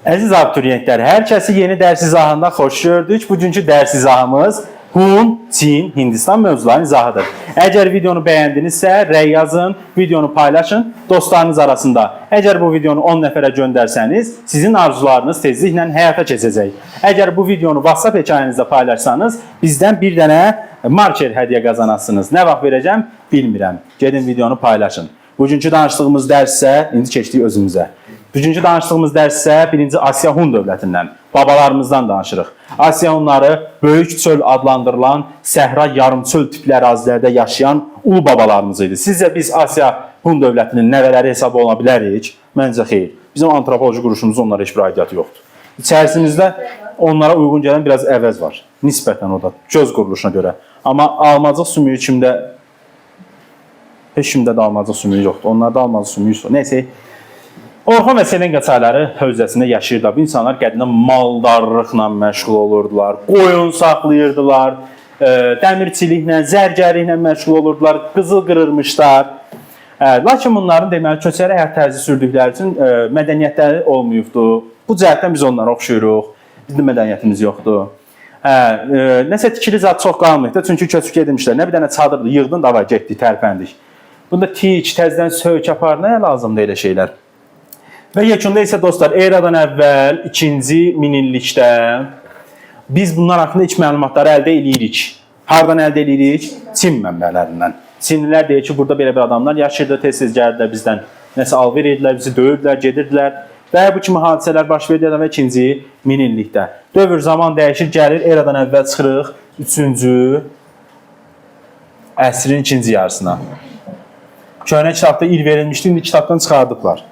Əziz abituriyentlər, hər kəsi yeni dərs izahında xoş gördük. Bugünkü dərs izahımız Hun, Çin, Hindistan mövzularının izahıdır. Əgər videonu bəyəndinizsə, rəy yazın, videonu paylaşın dostlarınız arasında. Əgər bu videonu 10 nəfərə göndərsəniz, sizin arzularınız tezliklə həyata keçəcək. Əgər bu videonu WhatsApp hekayənizdə paylaşsanız, bizdən bir dənə marker hədiyyə qazanasınız. Nə vaxt verəcəm bilmirəm. Gedin videonu paylaşın. Bugünkü danışdığımız dərs isə indi keçdik özümüzə. Bugünkü danışdığımız dərs isə 1-ci Asiya Hun dövlətindən, babalarımızdan danışırıq. Asiya Hunları böyük çöl adlandırılan səhra yarımçöl tipli ərazilərdə yaşayan ulu babalarımız idi. Sizcə biz Asiya Hun dövlətinin nəvələri hesab oluna bilərik? Məncə xeyr. Bizim antropoloji quruluşumuzda onlara heç bir aidiyyatı yoxdur. İçərisimizdə onlara uyğun gələn biraz əvəz var. Nisbətən o da göz quruluşuna görə. Amma almacıq sümüyü kimdə heç kimdə də almacıq sümüyü yoxdur. Onlarda almacıq sümüyü yoxdur. Nəysə, Orxon və Selenqa çayları hövzəsində yaşayırdılar. Bu insanlar qədimdən maldarlıqla məşğul olurdular, qoyun saxlayırdılar, dəmirçiliklə, zərgərliklə məşğul olurdular, qızıl qırırmışlar. Lakin bunların deməli köçəri həyat tərzi sürdükləri üçün mədəniyyətləri olmayıbdı. Bu cəhətdən biz onlara oxşayırıq. Bizim də mədəniyyətimiz yoxdur. Nəsə tikili zat çox qalmayıbdı, çünki köçüb getmişlər. Nə bir dənə çadırdı, yığdın, davay getdik, tərpəndik. Bunda tik, təzədən sök apar, nəyə lazımdır elə şeylər? Və yekunda isə dostlar, eradan əvvəl 2-ci minillikdə biz bunlar haqqında ilk məlumatları əldə eləyirik. Hardan əldə eləyirik? Çin mənbələrindən. Çinlilər deyir ki, burada belə bir adamlar yaşayırdı, tez-tez gəlirdilər bizdən nəsə alver edirdilər, bizi döyürdülər, gedirdilər. Və bu kimi hadisələr baş verir və 2-ci minillikdə. Dövr zaman dəyişir, gəlir, eradan əvvəl çıxırıq 3-cü əsrin ikinci yarısına. Köhnə kitabda il verilmişdi, indi kitabdan çıxardıblar.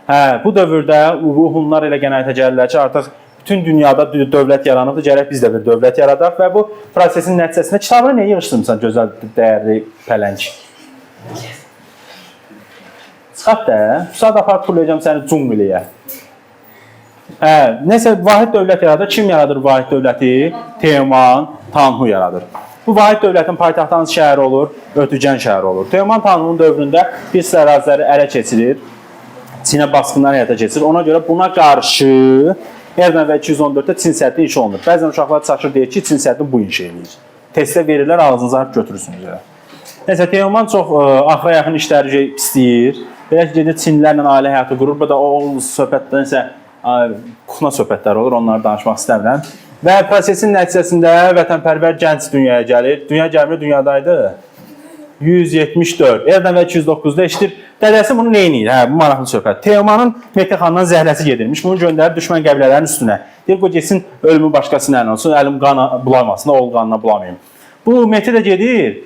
Hə, bu dövrdə bu Hunlar elə qənaətə gəlirlər ki, artıq bütün dünyada dövlət yaranıbdır, gərək biz də bir dövlət yaradaq və bu prosesin nəticəsində kitabını niyə yığışdırmısan gözəl, dəyərli pələng? Çıxart da, bu saat apar tullayacağam səni cungliyə. Hə, nəsə vahid dövlət yaradır. Kim yaradır vahid dövləti? Teoman Tanhu yaradır. Bu vahid dövlətin paytaxtı hansı şəhər olur? Ötügən şəhəri olur. Teoman Tanhunun dövründə bir sıra əraziləri ələ keçirir. Çinə basqınlar həyata keçirir. Ona görə buna qarşı eradan əvvəl 214-də Çin səddi inşa olunur. Bəzən uşaqlar çaşır deyir ki, Çin səddini bu inşa eləyir. Testdə verirlər, ağzınıza harf götürürsünüz elə. Nəsə Teoman çox axıra yaxın işləri pisləyir. Belə ki, gedir Çinlilərlə ailə həyatı qurur. Bu da o söhbətdən isə kuxna söhbətlər olur, onları danışmaq istəmirəm. Və prosesin nəticəsində vətənpərvər gənc dünyaya gəlir. Dünya gəlmir, dünyadaydı. 174. Eradan əvvəl 209-da eşidir. Dədəsi bunu nə edir? Hə, bu maraqlı söhbət. Teomanın Mete xandan zəhləsi gedirmiş. Bunu göndərir düşmən qəbilələrin üstünə. Deyir, qoy getsin ölümü başqasının əlinə olsun, əlim qana bulamasın, oğul qanına bulamayım. Bu Mete də gedir,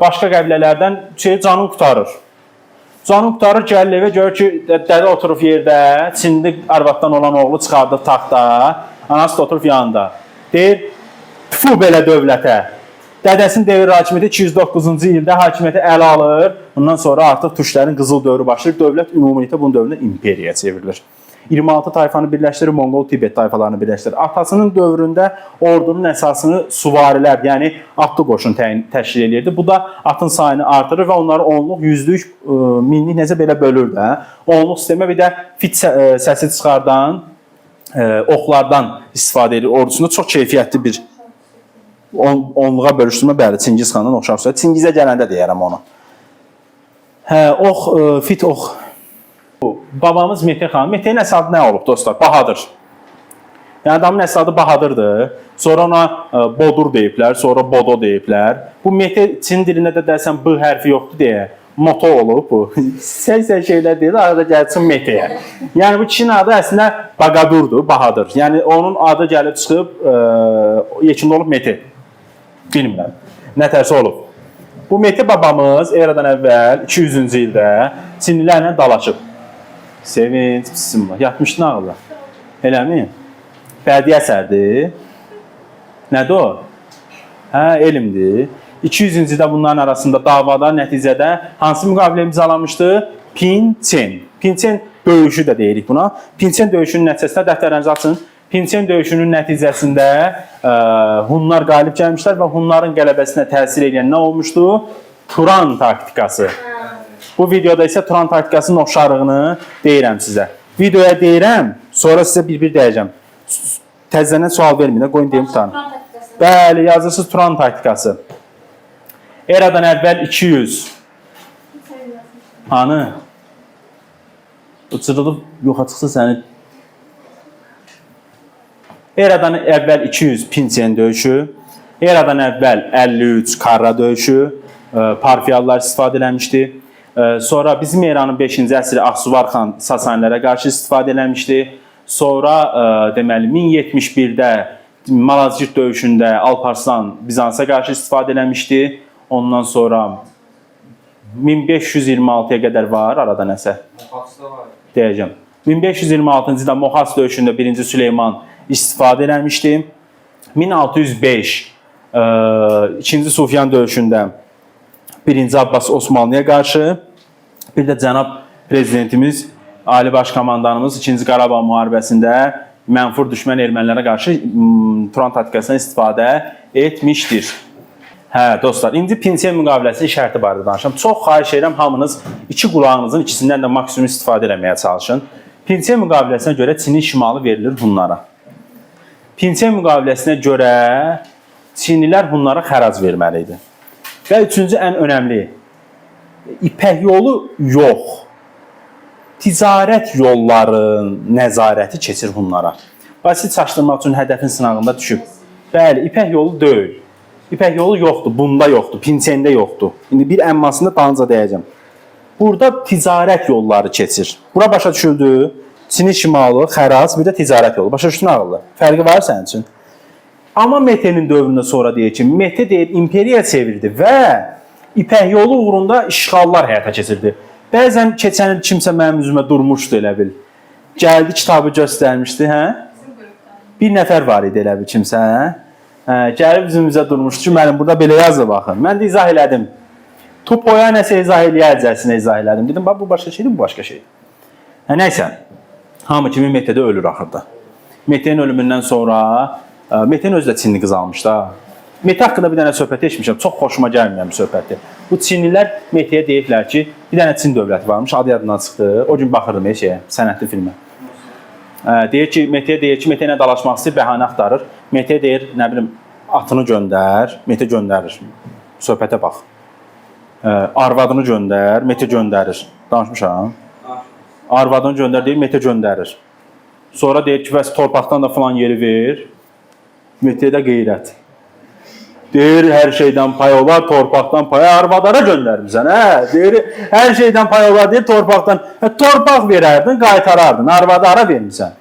başqa qəbilələrdən şey canını qurtarır. Canını qurtarır, gəlir evə, görür ki, dədə oturub yerdə, Çinli arvaddan olan oğlu çıxardıb taxta, anası da oturub yanında. Deyir, tfu belə dövlətə. Dədəsinin devir hakimiyyəti 209-cu ildə hakimiyyəti ələ alır. Bundan sonra artıq türklərin qızıl dövrü başlayır. Dövlət ümumilikdə bunun dövründə imperiyaya çevrilir. 26 tayfanı birləşdirir, Monqol, Tibet tayfalarını birləşdirir. Atasının dövründə ordunun əsasını suvarilər, yəni atlı qoşun təşkil eləyirdi. Bu da atın sayını artırır və onları onluq, yüzlük, minlik necə belə bölürdü. Hə? Onluq sistemə bir də fit səsi çıxardan oxlardan istifadə edir ordusunda. Çox keyfiyyətli bir onluğa bölüşdürmə, bəli, Çingiz xandan oxşar söz. Çingizə gələndə deyərəm onu. Hə, ox, fit ox. Babamız Mete xan. Mete'nin əsl adı nə olub dostlar? Bahadır. Yəni adamın əsl adı Bahadırdır. Sonra ona Bodur deyiblər, sonra Bodo deyiblər. Bu Mete Çin dilində də dəsən B hərfi yoxdur deyə Moto olub bu. Səy-səy şeylər deyir, arada gəlsin Mete'yə. Yəni bu kişinin adı əslində Baqadurdur, Bahadır. Yəni onun adı gəlib çıxıb yekunda olub Mete. Bilmirəm. Nə tərsi olub. Bu Mete babamız eradan əvvəl 200-cü ildə Çinlilərlə dalaşıb. Sevinç, bismillah. Yatmışdın ağılda. Eləmi? Bədii əsərdir. Nədir o? Hə, elmdir. 200-cü ildə bunların arasında davada nəticədə hansı müqavilə imzalanmışdı? Pinçen. Pinçen döyüşü də deyirik buna. Pinçen döyüşünün nəticəsində dəftərlərinizi açın. Pinçen döyüşünün nəticəsində Hunlar qalib gəlmişlər və Hunların qələbəsinə təsir edən nə olmuşdu? Turan taktikası. Bu videoda isə Turan taktikasının oxşarlığını deyirəm sizə. Videoya deyirəm, sonra sizə bir-bir deyəcəm. Təzədən sual verməyin, qoyun deyim tutanı. Turan taktikası. Bəli, yazırsınız Turan taktikası. Eradan əvvəl 200. Hanı? Uçurulub yoxa çıxsa səni. Eradan əvvəl 200 Pincen döyüşü, Eradan əvvəl 53 Karra döyüşü, Parfiyalılar istifadə eləmişdi. Sonra bizim eranın 5-ci əsri Ağsuvar xan Sasanilərə qarşı istifadə eləmişdi. Sonra deməli 1071-də Malazgirt döyüşündə Alparslan Bizansa qarşı istifadə eləmişdi. Ondan sonra 1526-ya qədər var arada nəsə Moxasda var. deyəcəm. 1526-cı ildə Moxas döyüşündə 1-ci Süleyman istifadə eləmişdi. 1605 2-ci Sufyan döyüşündə 1-ci Abbas Osmanlıya qarşı, bir də cənab prezidentimiz Ali Baş Komandanımız 2-ci Qarabağ müharibəsində mənfur düşmən ermənilərə qarşı Turan taktikasından istifadə etmişdir. Hə, dostlar, indi Pinsiya müqaviləsinin şərti barədə danışıram. Çox xahiş edirəm hamınız iki qulağınızın ikisindən də maksimum istifadə eləməyə çalışın. Pinsiya müqaviləsinə görə Çinin şimalı verilir Hunlara. Pinsiya müqaviləsinə görə Çinlilər Hunlara xərac verməli idi. Və üçüncü ən önəmli, İpək yolu yox. Ticarət yolları nəzarəti keçir Hunlara. Basit çaşdırmaq üçün hədəfin sınağında düşüb. Bəli, İpək yolu deyil. İpək yolu yoxdur, bunda yoxdur, Pinsende yoxdur. İndi bir əmmasını dalınca deyəcəm. Burada ticarət yolları keçir. Bura başa düşüldü. Çinin şimalı, xərac, bir də ticarət yolu. Başa düşdün ağıllı? Fərqi var sənin üçün? Amma Mete'nin dövründə sonra deyir ki, Mete deyir imperiya çevirdi və İpək yolu uğrunda işğallar həyata keçirdi. Bəzən keçən il kimsə mənim üzümə durmuşdu elə bil. Gəldi kitabı göstərmişdi, hə? Bizim qrupdan. Bir nəfər var idi elə bil kimsə, hə? Hə, gəlib üzümüzə durmuşdu ki, müəllim burada belə yazır baxın. Mən də izah elədim. Tupoya nəsə izah eləyərcəsinə izah elədim. Dedim, bax bu başqa şeydir, bu başqa şeydir. Hə, nəysə. Hamı kimi Mete'də ölür axırda. Mete'nin ölümündən sonra Mete'nin özü də Çinli qız almış da. Mete haqqında bir dənə söhbət eşitmişəm. Çox xoşuma gəlməyən bir söhbətdir. Bu Çinlilər Mete'yə deyiblər ki, bir dənə Çin dövləti varmış, adı yadından çıxdı. O gün baxırdım şeyə, sənətli filmə. Deyir ki, Mete'yə deyir ki, Mete ilə dalaşmaq istəyir, bəhanə axtarır. Mete deyir, nə bilim, atını göndər, Mete göndərir. Söhbətə bax. Arvadını göndər, Mete göndərir. Danışmışam. Arvadını göndər deyir, Mete göndərir. Sonra deyir ki, bəs torpaqdan da filan yeri ver. Mete'yə də qeyrət. Deyir, hər şeydən pay olar, torpaqdan pay arvadlara göndərmisən, hə? Deyir, hər şeydən pay olar, deyir, torpaqdan. Hə, torpaq verərdin, qaytarardın, arvadı hara vermisən?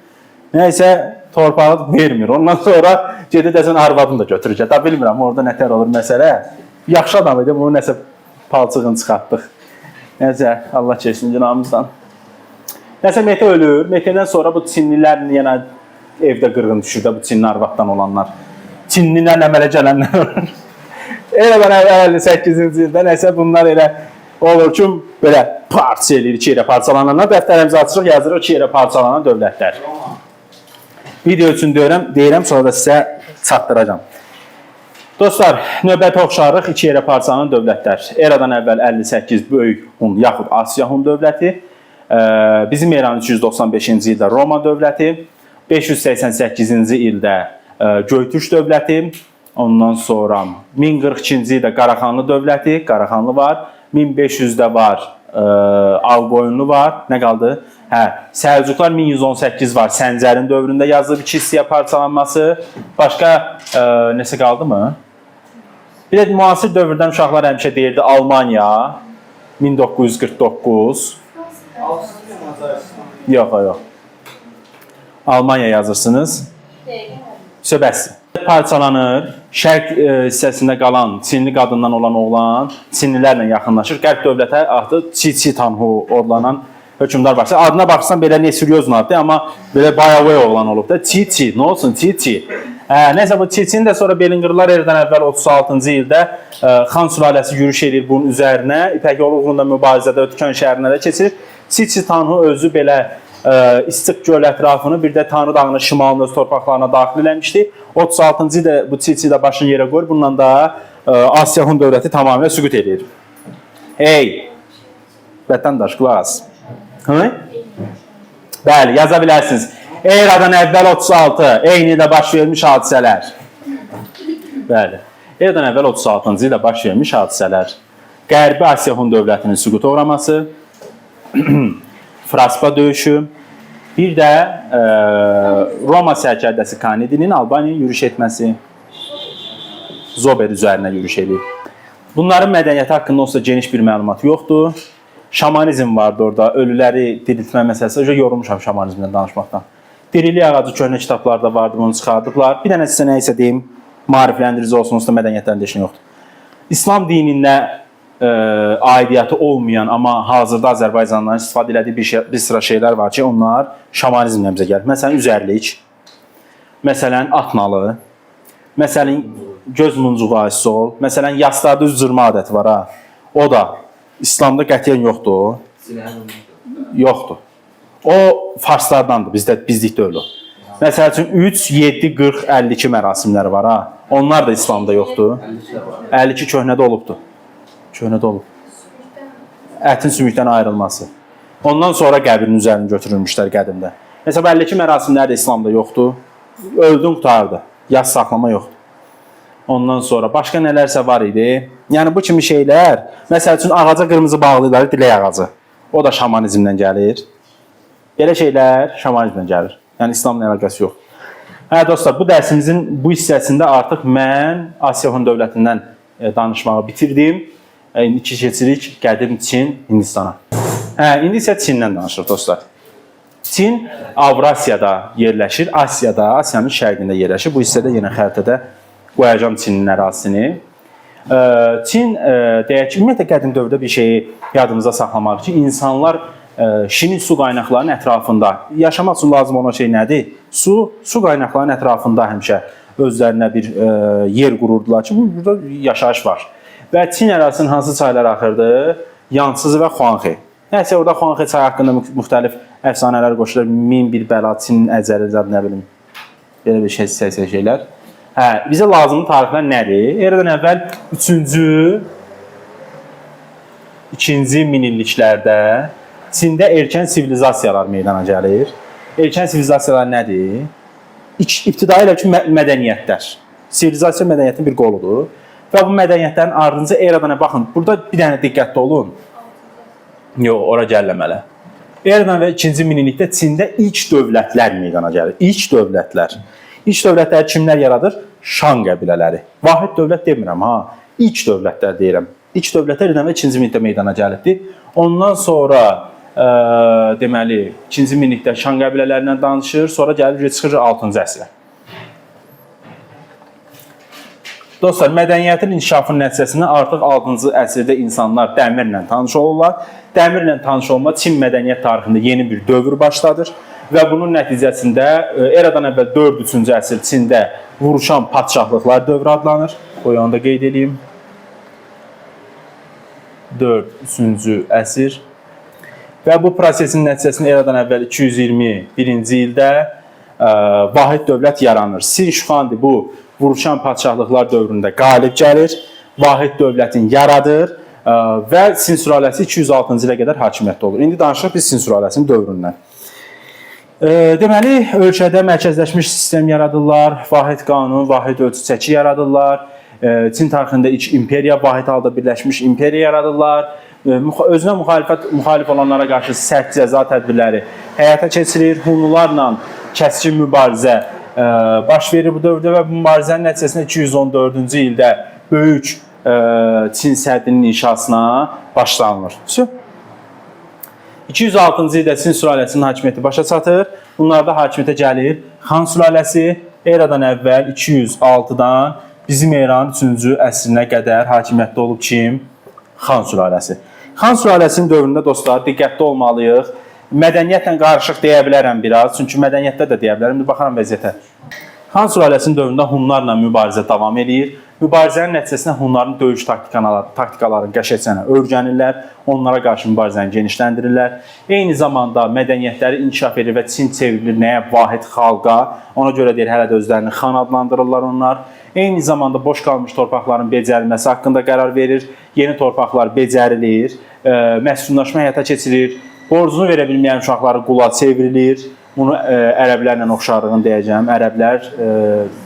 Nəysə, torpağı vermir. Ondan sonra gedir desən arvadını da götürür. Da bilmirəm, orada nətər olur məsələ. Yaxşı adam idi, bunu nəsə palçığını çıxartdıq. Nəsə, Allah keçsin günahımızdan. Nəsə Mete ölür. Mete'dən sonra bu Çinlilər yenə evdə qırğın düşür də bu Çinli arvaddan olanlar. Çinlilərlə əmələ gələnlər olur. Elə mən 58-ci ildə nəsə bunlar elə olur ki, belə parça eləyir, iki yerə parçalananlar. Dəftərimizi açırıq, yazırıq iki yerə parçalanan dövlətlər. Roma. Video üçün deyirəm, sonra da sizə çatdıracağam. Dostlar, növbəti oxşarlıq iki yerə parçalanan dövlətlər. Eradan əvvəl 58 Böyük Hun yaxud Asiya Hun dövləti, bizim eranın 395-ci ildə Roma dövləti, 588-ci ildə Göytürk dövləti, ondan sonra 1042-ci ildə Qaraxanlı dövləti, Qaraxanlı var, 1500-də var Ağqoyunlu var, nə qaldı? Hə, Səlcuqlar 1118 var, Səncərin dövründə yazılıb iki hissəyə parçalanması. Başqa nəsə qaldı mı? Bir də müasir dövrdən uşaqlar həmişə deyirdi Almaniya 1949. Avstriya, Macaristan. Yox, yox. Almaniya yazırsınız. Söhbətsiz. Parçalanır. Şərq hissəsində qalan Çinli qadından olan oğlan Çinlilərlə yaxınlaşır. Qərb dövlətə adı Çi Tanhu adlanan hökmdar başlar. Adına baxsan belə ne seryoz addır, amma belə bayaway oğlan olub da. Çi, nə olsun Çi. Nəysə bu Çi-Çini də sonra belin qırırlar eradan əvvəl 36-cı ildə Xan sülaləsi yürüş eləyir bunun üzərinə. İpək yolu uğrunda mübarizədə Ötkən şəhərinə də keçirir. Çi Tanhu özü belə İstiq göl ətrafını, bir də Tanrı dağının şimalını öz torpaqlarına daxil eləmişdi. 36-cı ildə bu Çi də başını yerə qoyur. Bununla da Asiya Hun dövləti tamamilə süqut eləyir. Hey, vətəndaş, qulaq as. Hı? Bəli, yaza bilərsiniz. Eradan əvvəl 36, eyni ildə baş vermiş hadisələr. Bəli. Eradan əvvəl 36-cı ildə baş vermiş hadisələr. Qərbi Asiya Hun dövlətinin süquta uğraması, Fraspa döyüşü, bir də Roma sərkərdəsi Kanidinin Albaniyaya yürüş etməsi, Zober üzərinə yürüş eləyib. Bunların mədəniyyəti haqqında olsa geniş bir məlumat yoxdur. Şamanizm vardı orada, ölüləri diriltmə məsələsi. Öcə yorulmuşam şamanizmdən danışmaqdan. Dirilik ağacı köhnə kitablarda vardı, bunu çıxardıblar. Bir dənə sizə nə isə deyim, maarifləndirici olsun, onsuz da mədəniyyətdən də işin yoxdur. İslam dininə aidiyyatı olmayan, amma hazırda Azərbaycanlıların istifadə elədiyi bir sıra şeylər var ki, onlar şamanizmdən bizə gəlir. Məsələn, üzərlik, məsələn, at nalı, məsələn, göz muncuğu sol, məsələn, yaslarda üz cırma adəti var ha. O da İslamda qətiyyən yoxdur. Yoxdur. O farslardandır, bizdə bizlik deyil o. Məsəl üçün 3, 7, 40, 52 mərasimləri var ha. Onlar da İslamda yoxdur. 52 köhnədə olubdur. Köhnədə olub. Ətin sümükdən ayrılması. Ondan sonra qəbrin üzərini götürülmüşlər qədimdə. Məsələn, 52 mərasimləri də İslamda yoxdur. Öldün, qurtardı. Yas saxlama yoxdur. Ondan sonra başqa nələrsə var idi. Yəni bu kimi şeylər, məsəl üçün ağaca qırmızı bağlayırlar, dilək ağacı. O da şamanizmdən gəlir. Belə şeylər şamanizmdən gəlir. Yəni İslamla əlaqəsi yox. Hə dostlar, bu dərsimizin bu hissəsində artıq mən Asiya Hun dövlətindən danışmağı bitirdim. İndi keçirik qədim Çin, Hindistana. Hə, indi isə Çindən danışırıq dostlar. Çin Avrasiyada yerləşir, Asiyada, Asiyanın şərqində yerləşir. Bu hissədə yenə xəritədə qoyacağam Çinin ərazisini. Çin, deyək ki, ümumiyyətlə qədim dövrdə bir şeyi yadımıza saxlamaq ki, insanlar şirin su qaynaqlarının ətrafında yaşamaq üçün lazım olan şey nədir? Su, su qaynaqlarının ətrafında həmişə özlərinə bir yer qururdular ki, burada yaşayış var. Və Çin ərazisinin hansı çaylar axırdı? Yansızı və Xuanxi. Nəsə orada Xuanxi çayı haqqında müxtəlif əfsanələr qoşulur. Min bir bəla, Çinin əcəli, zad nə bilim. Belə bir şey, şeylər. Hə, bizə lazımlı tarixlər nədir? Eradan əvvəl 3-cü, 2-ci minilliklərdə Çində erkən sivilizasiyalar meydana gəlir. Erkən sivilizasiyalar nədir? İbtidai elə ki, mədəniyyətlər. Sivilizasiya mədəniyyətin bir qoludur. Və bu mədəniyyətlərin ardınca eradan baxın, burada bir dənə diqqətli olun. Yox, ora gəlməməli. Eradan və 2-ci minillikdə Çində ilk dövlətlər meydana gəlir. İlk dövlətlər. İlk dövlətləri kimlər yaradır? Şan qəbilələri. Vahid dövlət demirəm ha. İlk dövlətlər deyirəm. İlk dövlətlər eradan və 2-ci minillikdə meydana gəlibdi. Ondan sonra deməli 2-ci minillikdə Şan qəbilələrindən danışır, sonra gəlir çıxır 6-cı əsrə. Dostlar, mədəniyyətin inkişafının nəticəsində artıq 6-cı əsrdə insanlar dəmirlə tanış olurlar. Dəmirlə tanış olma Çin mədəniyyət tarixində yeni bir dövr başladır və bunun nəticəsində eradan əvvəl 4-3-cü əsr Çində vuruşan padşahlıqlar dövrü adlanır. Qoy onu da qeyd edeyim. 4-3-cü əsr. Və bu prosesin nəticəsində eradan əvvəl 221-ci ildə vahid dövlət yaranır. Sin Şuxandi bu vuruşan padşahlıqlar dövründə qalib gəlir, vahid dövlətin yaradır və Sin sülaləsi 206-cı ilə qədər hakimiyyətdə olur. İndi danışırıq biz Sin sülaləsinin dövründən. Deməli, ölkədə mərkəzləşmiş sistem yaradırlar, vahid qanun, vahid ölçü çəki yaradırlar. Çin tarixində ilk imperiya, vahid halda birləşmiş imperiya yaradırlar. Özünə müxalif olanlara qarşı sərt cəza tədbirləri həyata keçirir. Hunlularla kəskin mübarizə baş verir bu dövrdə və bu mübarizənin nəticəsində 214-cü ildə böyük Çin səddinin inşasına başlanılır. 206-cı ildə Sin sülaləsinin hakimiyyəti başa çatır. Bunlarda hakimiyyətə gəlir Xan sülaləsi eradan əvvəl 206-dan bizim eranın 3-cü əsrinə qədər hakimiyyətdə olub kim? Xan sülaləsi. Xan sülaləsinin dövründə dostlar diqqətli olmalıyıq. Mədəniyyətlə qarışıq deyə bilərəm biraz. Çünki mədəniyyətdə də deyə bilərəm. İndi baxaram vəziyyətə. Xan sülaləsinin dövründə Hunlarla mübarizə davam eləyir. Mübarizənin nəticəsində Hunların döyüş taktikalarını qəşəngcə öyrənirlər, onlara qarşı mübarizəni genişləndirirlər. Eyni zamanda mədəniyyətləri inkişaf edir və Çin çevrilir nəyə? Vahid xalqa. Ona görə deyir, hələ də özlərini xan adlandırırlar onlar. Eyni zamanda boş qalmış torpaqların becərilməsi haqqında qərar verir. Yeni torpaqlar becərilir, məskunlaşma həyata keçirilir. Borcunu verə bilməyən uşaqları qula çevrilir. Bunu ərəblərlə oxşarlığını deyəcəm. Ərəblər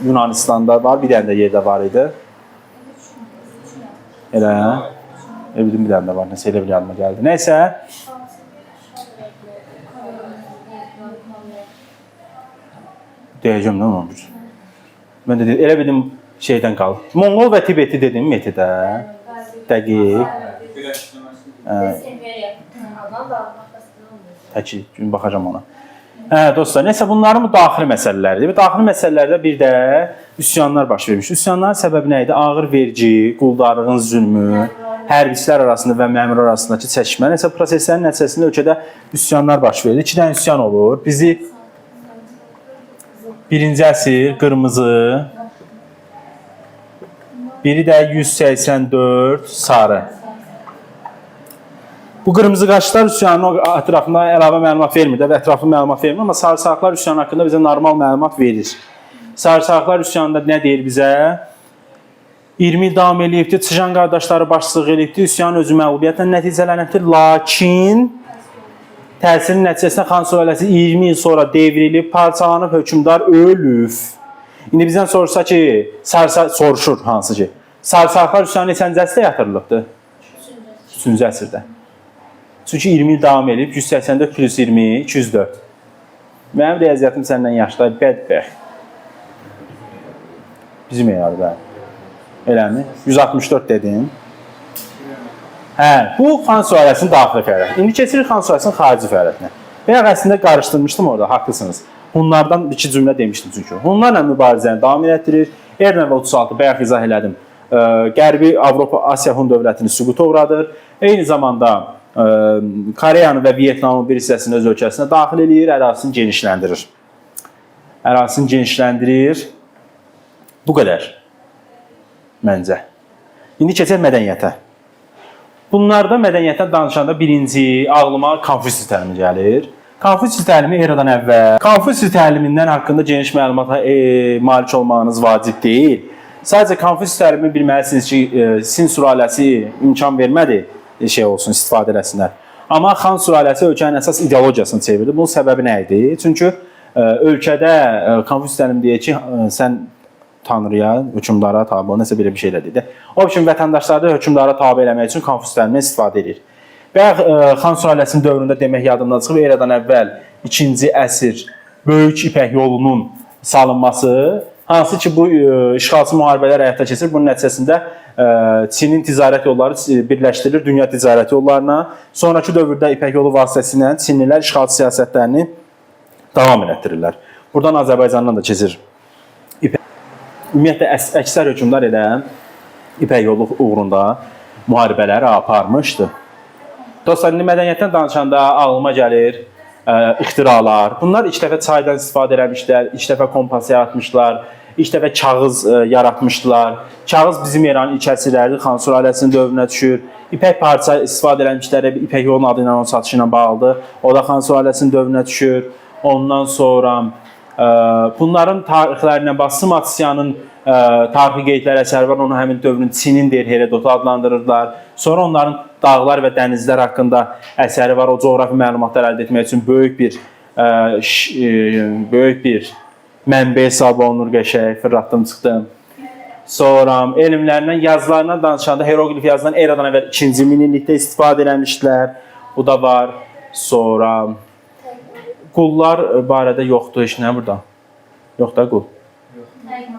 Yunanistanda var, bir dənə də yerdə var idi. Elə? Elə bildim bir dənə də var. Nəsə elə bir yadıma gəldi. Nəysə, deyəcəm nə olmuş. Mən də elə bildim şeydən qal. Monqol və Tibeti dedim Metidə. Dəqiq. Birləşdirməsi. Təki, gün baxacağam ona. Hə, dostlar, nəsə bunların bu daxili məsələlərdir. Bu daxili məsələlərdə bir də üsyanlar baş vermiş. Üsyanların səbəbi nə idi? Ağır vergi, quldarlığın zülmü, hərbiçilər arasında və məmur arasındakı çəkişmə. Nəsə proseslərin nəticəsində ölkədə üsyanlar baş verir. İki dənə üsyan olur. Bizi birinci əsr qırmızı, biri də 184 sarı. Bu qırmızı qaşlar üsyanının ətrafında əlavə məlumat vermir də və ətraflı məlumat vermir, amma sarı-sarıqlar üsyanı haqqında bizə normal məlumat verir. Sarı-sarıqlar üsyanında nə deyir bizə? 20 il davam eləyibdi, Çıjan qardaşları başçılıq eləyibdi, üsyan özü məğlubiyyətlə nəticələnibdi, lakin təsirin nəticəsində Xan sülaləsi 20 il sonra devrilib, parçalanıb, hökmdar ölüb. İndi bizdən soruşsa ki, soruşur hansı ki, sarı-sarıqlar üsyanı neçənci əsrdə yatırılıbdı? 3-cü əsrdə. Çünki 20 il davam eləyib, 184 plus 20, 204. Mənim riyaziyyatım səndən yaşlı, bədbəxt. Bizim eradır, bəli. Eləmi? 164 dedin. Hə, bu Xan sülaləsinin daxili fəaliyyəti. İndi keçirik Xan sülaləsinin xarici fəaliyyətinə. Bayaq əslində qarışdırmışdım orada, haqlısınız. Hunlardan iki cümlə demişdim çünki. Hunlarla mübarizəni davam elətdirir. Eradan əvvəl 36, bayaq izah elədim. Qərbi Avropa, Asiya Hun dövlətini süquta uğradır. Eyni zamanda Koreyanı və Vyetnamın bir hissəsini öz ölkəsinə daxil eləyir, ərazisini genişləndirir. Ərazisini genişləndirir. Bu qədər məncə. İndi keçək mədəniyyətə. Bunlarda mədəniyyətdən danışanda birinci ağlıma Konfutsi təlimi gəlir. Konfutsi təlimi eradan əvvəl. Konfutsi təlimindən haqqında geniş məlumata malik olmağınız vacib deyil. Sadəcə Konfutsi təlimini bilməlisiniz ki, Sin sülaləsi imkan vermədi şey olsun, istifadə eləsinlər. Amma Xan sülaləsi ölkənin əsas ideologiyasını çevirdi. Bunun səbəbi nə idi? Çünki ölkədə Konfutsi təlimi deyir ki, sən Tanrıya, hökmdara tabe ol, nəsə belə bir şeylər dedi. O üçün vətəndaşları da hökmdara tabe eləmək üçün Konfutsi təlimindən istifadə edir. Bayaq Xan sülaləsinin dövründə demək yadımdan çıxıb, eradan əvvəl 2-ci əsr Böyük İpək yolunun salınması, hansı ki bu işğalçı müharibələr həyata keçirir. Bunun nəticəsində Çinin ticarət yolları birləşdirilir dünya ticarət yollarına. Sonrakı dövrdə İpək yolu vasitəsilə Çinlilər işğalçı siyasətlərini davam elətdirirlər. Buradan Azərbaycandan da keçir. Ümumiyyətlə əksər hökmdar elə İpək yolu uğrunda müharibələr aparmışdı. Dostlar, indi mədəniyyətdən danışanda ağlıma gəlir ixtiralar. Bunlar ilk dəfə çaydan istifadə eləmişlər, ilk dəfə kompas yaratmışlar, ilk dəfə kağız yaratmışdılar. Kağız bizim eranın ilk əsrlərdir, Xan sülaləsinin dövrünə düşür. İpək parça istifadə eləmişlər, İpək yolunun adı ilə onun satışı ilə bağlıdır. O da Xan sülaləsinin dövrünə düşür. Ondan sonra bunların tarixlərinə bax, Sima Tsiyanın tarixi qeydlər əsəri var. Onu həmin dövrün Çinin deyir, Herodotu adlandırırlar. Sonra onların dağlar və dənizlər haqqında əsəri var. O coğrafi məlumatlar əldə etmək üçün böyük bir mənbə hesab olunur qəşəng. Fırlatdım, çıxdım. Sonra elmlərindən, yazılarından danışanda heroqlif yazılan eradan əvvəl 2-ci minillikdə istifadə eləmişdilər. Bu da var. Sonra qullar barədə yoxdur heç nə burada. Yox da qul.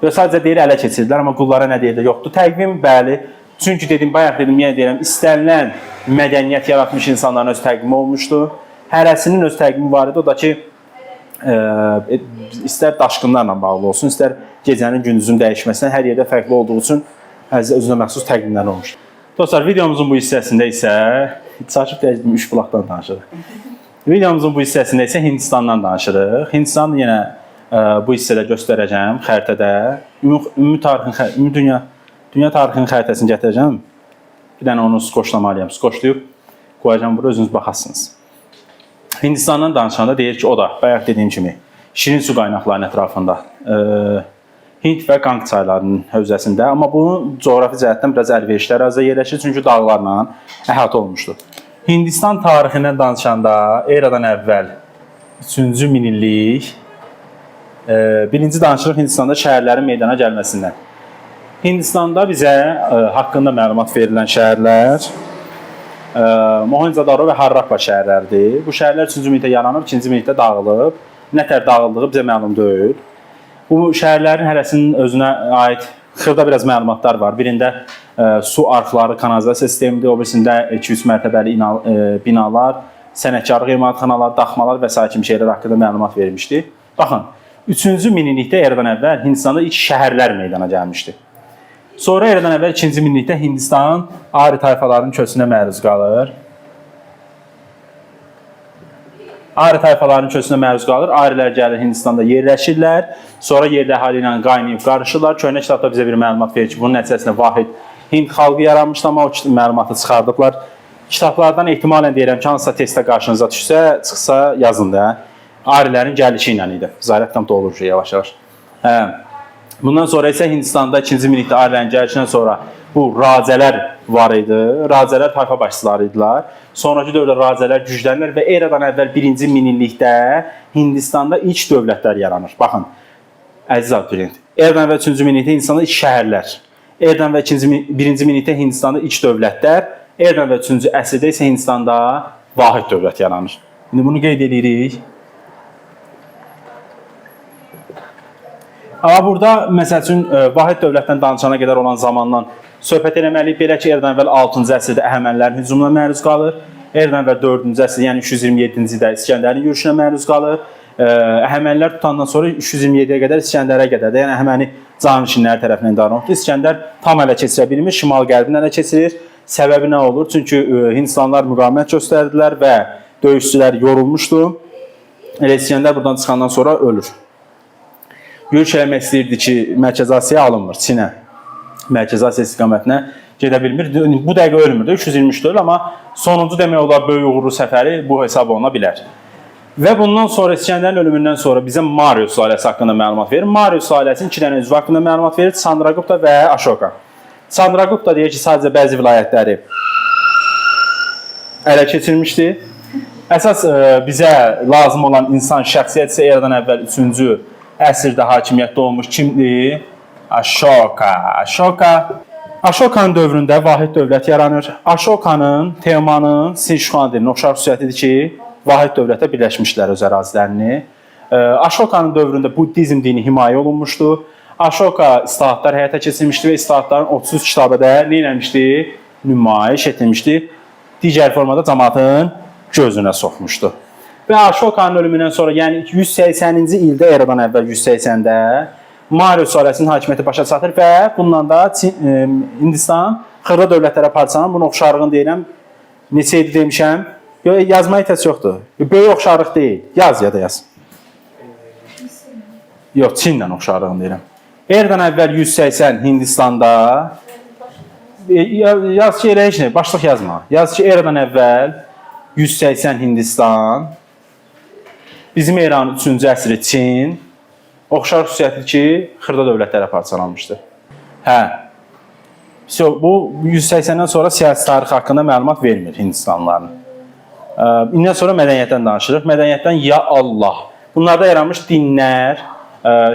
Yox, sadəcə deyir ələ keçirdilər, amma qullara nə deyirlər? Yoxdur. Təqvim bəli. Çünki dedim, bayaq dedim, yenə deyirəm, istənilən mədəniyyət yaratmış insanların öz təqvimi olmuşdu. Hərəsinin öz təqvimi var idi. O da ki, istər daşqınlarla bağlı olsun, istər gecənin gündüzün dəyişməsindən hər yerdə fərqli olduğu üçün özünə məxsus təqvimlər olmuşdu. Dostlar, videomuzun bu hissəsində isə çaşıb dəyişdim, 3 bulaqdan danışırıq. Videomuzun bu hissəsində isə Hindistandan danışırıq. Hindistanı yenə bu hissədə göstərəcəm xəritədə. Ümumi tarixin, ümumi dünya tarixinin xəritəsini gətirəcəm. Bir dənə onu skoçlamalıyam. Skoçlayıb qoyacağam bura, özünüz baxasınız. Hindistandan danışanda deyir ki, o da bayaq dediyim kimi şirin su qaynaqlarının ətrafında, Hint və Qanq çaylarının hövzəsində, amma bunun coğrafi cəhətdən biraz əlverişli ərazidə yerləşir, çünki dağlarla əhatə olunmuşdur. Hindistan tarixindən danışanda eradan əvvəl 3-cü minillik birinci danışırıq Hindistanda şəhərlərin meydana gəlməsindən. Hindistanda bizə haqqında məlumat verilən şəhərlər Mohenjo-Daro və Harappa şəhərləridir. Bu şəhərlər 3-cü minillikdə yaranıb, 2-ci minillikdə dağılıb. Nə tər dağıldığı bizə məlum deyil. Bu şəhərlərin hərəsinin özünə aid xırda biraz məlumatlar var. Birində su arxları, kanalizasiya sistemidir, o birisində 2-3 mərtəbəli binalar, sənətkarlıq emalatxanalar, daxmalar və sair kimi şeylər haqqında məlumat vermişdi. Baxın, 3-cü minillikdə eradan əvvəl Hindistanda ilk şəhərlər meydana gəlmişdi. Sonra eradan əvvəl 2-ci minillikdə Hindistan Ari tayfalarının köçünə məruz qalır. Ari tayfalarının köçünə məruz qalır. Arilər gəlir Hindistanda yerləşirlər. Sonra yerli əhali ilə qaynayıb qarışırlar. Köhnə kitabda bizə bir məlumat verir ki, bunun nəticəsində vahid Hind xalqı yaranmışdı, amma o məlumatı çıxardıblar. Kitablardan ehtimalən deyirəm ki, hansısa testdə qarşınıza düşsə, çıxsa yazın da. Arilərin gəlişi ilə idi. Zarət tam dolur yavaş-yavaş. Hə. Bundan sonra isə Hindistanda 2-ci minillikdə arilərin gəlişindən sonra bu racələr var idi. Racələr tayfa başçıları idilər. Sonrakı dövrdə racələr güclənirlər və eradan əvvəl 1-ci minillikdə Hindistanda ilk dövlətlər yaranır. Baxın, əziz abituriyent, eradan əvvəl 3-cü minillikdə Hindistanda ilk şəhərlər, eradan əvvəl 1-ci minillikdə Hindistanda ilk dövlətlər, eradan əvvəl 3-cü əsrdə isə Hindistanda vahid dövlət yaranır. İndi bunu qeyd edirik. Amma burada məsəl üçün vahid dövlətdən danışana qədər olan zamandan söhbət eləməliyik. Belə ki, eradan əvvəl 6-cı əsrdə Əhəmənilərin hücumuna məruz qalır. Eradan əvvəl 4-cü əsrdə, yəni 327-ci ildə İsgəndərin yürüşünə məruz qalır. Əhəmənilər tutandan sonra 327-yə qədər İsgəndərə qədər də, yəni Əhəməni canişinləri tərəfindən idarə olunur. İsgəndər tam ələ keçirə bilmir, şimal-qərbini ələ keçirir. Səbəbi nə olur? Çünki Hindistanlılar müqavimət göstərdilər və döyüşçülər yorulmuşdu. Elə İsgəndər buradan çıxandan sonra ölür. Yürüş eləmək istəyirdi ki, Mərkəzi Asiyaya alınmır, Çinə. Mərkəzi Asiya istiqamətinə gedə bilmir. Bu dəqiqə ölmür də, 323 deyil, amma sonuncu demək olar böyük uğurlu səfəri bu hesab oluna bilər. Və bundan sonra İsgəndərin ölümündən sonra bizə Mario sülaləsi haqqında məlumat verir. Mario sülaləsinin 2 dənə üzvü haqqında məlumat verir. Chandragupta və Ashoka. Chandragupta deyir ki, sadəcə bəzi vilayətləri ələ keçirmişdi. Əsas bizə lazım olan insan şəxsiyyət isə eradan əvvəl 3-cü əsrdə hakimiyyətdə olmuş kimdir? Ashoka. Ashoka. Ashokanın dövründə vahid dövlət yaranır. Ashokanın, Teomanın, Sinşuandinin oxşar xüsusiyyətidir ki, vahid dövlətə birləşmişlər öz ərazilərini. Ashokanın dövründə buddizm dini himayə olunmuşdu. Ashoka islahatlar həyata keçirmişdi və islahatların 33 kitabədə nə eləmişdi? Nümayiş etmişdi. Digər formada cəmaatın gözünə soxmuşdu. Və Ashokanın ölümündən sonra, yəni 180-ci ildə eradan əvvəl 180-də Mario sülaləsinin hakimiyyəti başa çatır və bununla da Hindistan xırda dövlətlərə parçalanır. Bunun oxşarlığını deyirəm. Neçə idi demişəm? Yox, yazmaya ehtiyac yoxdur. Böyük oxşarlıq deyil. Yaz ya da yaz. Yox, Çinlə oxşarlığını deyirəm. Eradan əvvəl 180 Hindistanda yaz ki, elə heç nə, başlıq yazma. Yaz ki, eradan əvvəl 180 Hindistan, bizim eranın 3-cü əsri Çin, oxşar xüsusiyyəti ki, xırda dövlətlərə parçalanmışdı. Hə. So, bu 180-dən sonra siyasi tarix haqqında məlumat vermir Hindistanlıların. İndən sonra mədəniyyətdən danışırıq. Mədəniyyətdən ya Allah. Bunlarda yaranmış dinlər,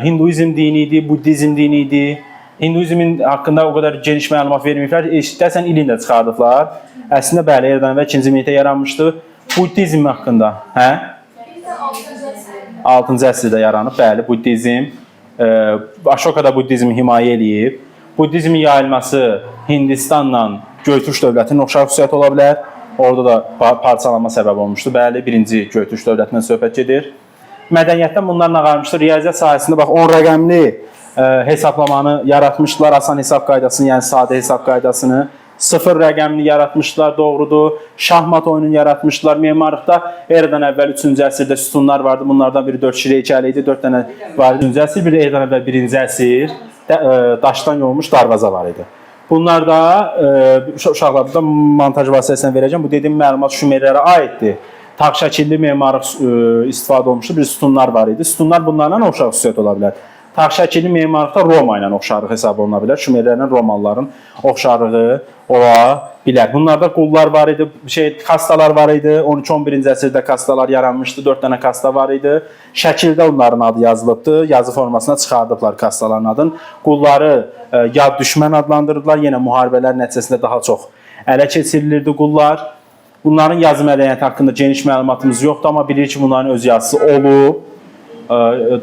Hinduizm dini idi, Buddizm dini idi. Hinduizmin haqqında o qədər geniş məlumat verməyiblər. Eşitdəsən ilini də çıxardıblar. Əslində bəli, eradan əvvəl 2-ci minillikdə yaranmışdı. Buddizm haqqında, hə? 6-cı əsrdə yaranıb, bəli, buddizm. Ashoka da buddizmi himayə eləyib. Buddizmin yayılması Hindistanla Göytürk dövlətinin oxşar xüsusiyyəti ola bilər. Orada da parçalanma səbəb olmuşdu. Bəli, birinci Göytürk dövlətindən söhbət gedir. Mədəniyyətdən bunlar nə qalmışdır? Riyaziyyat sahəsində bax 10 rəqəmli hesaplamanı yaratmışdılar. Asan hesab qaydasını, yəni sadə hesab qaydasını. 0 rəqəmli yaratmışdılar, doğrudur. Şahmat oyununu yaratmışdılar. Memarlıqda eradan əvvəl 3-cü əsrdə sütunlar vardı. Bunlardan biri 4 kişi heykəli idi, 4 dənə var idi. 3-cü əsr, bir də eradan əvvəl 1-ci əsr daşdan yonulmuş darvaza var idi. Bunlar da uşaqlar burada montaj vasitəsilə verəcəm. Bu dediyim məlumat Şumerlərə aiddir. Tağ şəkilli memarlıq istifadə olunmuşdu. Bir sütunlar var idi. Sütunlar bunlarla oxşar xüsusiyyət ola bilər. Tağ şəkilli memarlıqda Roma ilə oxşarlıq hesab oluna bilər. Şumerlərlə Romalıların oxşarlığı ola bilər. Bunlarda qullar var idi, kastalar var idi. 13-11-ci əsrdə kastalar yaranmışdı. 4 dənə kasta var idi. Şəkildə onların adı yazılıbdı. Yazı formasına çıxardıblar kastaların adını. Qulları yad düşmən adlandırdılar. Yenə müharibələr nəticəsində daha çox ələ keçirilirdi qullar. Bunların yazı mədəniyyəti haqqında geniş məlumatımız yoxdur, amma bilirik ki, bunların öz yazısı olub.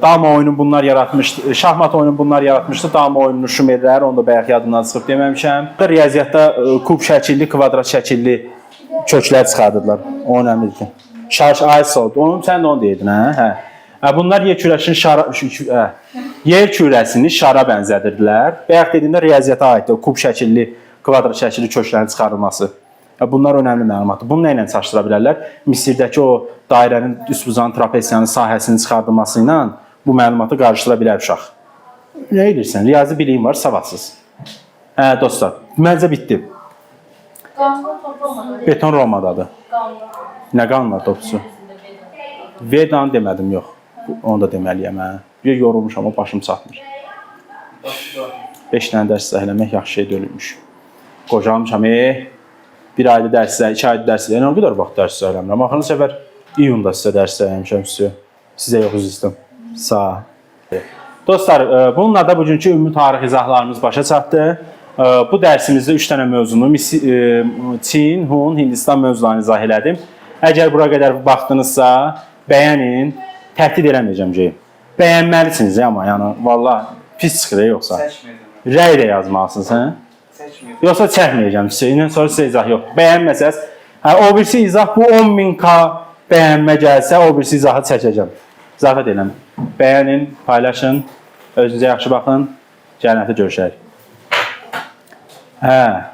Dama oyunu bunlar yaratmışdı, şahmat oyunu bunlar yaratmışdı. Dama oyununu Şumerlər, onu da bayaq yadımdan çıxıb deməmişəm. Riyaziyyatda kub şəkilli, kvadrat şəkilli köklər çıxardılar. O önəmlidir. Şar, ay sağ ol. Onu sən də onu deyirdin, hə? Hə. Hə, bunlar yer kürəsini şara hə. Yer kürəsini şara bənzədirdilər. Bayaq dediyimdə riyaziyyata aiddir o kub şəkilli, kvadrat şəkilli köklərin çıxarılması. Hə, bunlar önəmli məlumatdır. Bunu nə ilə çatışdıra bilərlər? Misirdəki o dairənin üstbucağın trapesiyanın sahəsinin çıxardılması ilə bu məlumatı qarışdıra bilər uşaq. Nə edirsən? Riyazi biliyin var, savadsız. Hə, dostlar, məncə bitdi. Qanlı top Romada. Beton Romadadır. Qanlı. Nə qanlar topçusu? Vedanı demədim, yox. Onu da deməliyəm, hə. Bir yorulmuşam, amma başım çatmır. 5 dənə dərs izah eləmək yaxşı şey deyilmiş. Qocalmışam, bir ayda dərs izah, 2 ayda dərs izah. Nə qədər vaxt dərs izah eləmirəm. Axırıncı səfər iyunda sizə dərs izah eləmişəm sizə. Sizə yox, üzr istəyirəm. Sağ. Dostlar, bununla da bugünkü ümumi tarix izahlarımız başa çatdı. Bu dərsimizdə 3 dənə mövzunu Çin, Hun, Hindistan mövzularını izah elədim. Əgər bura qədər baxdınızsa, bəyənin, təhdid eləməyəcəm ki. Bəyənməlisiniz amma yəni vallah pis çıxır yoxsa. Çəkməyəcəm. Rəy də yazmalısınız, hə? Çəkməyəcəm. Yoxsa çəkməyəcəm sizə. İndən sonra sizə izah yox. Bəyənməsəz, hə o birisi izah bu 10.000K bəyənmə gəlsə, o birisi izahı çəkəcəm. Zəhmət eləmə. Bəyənin, paylaşın, özünüzə yaxşı baxın. Cənnətə görüşərik. Hə.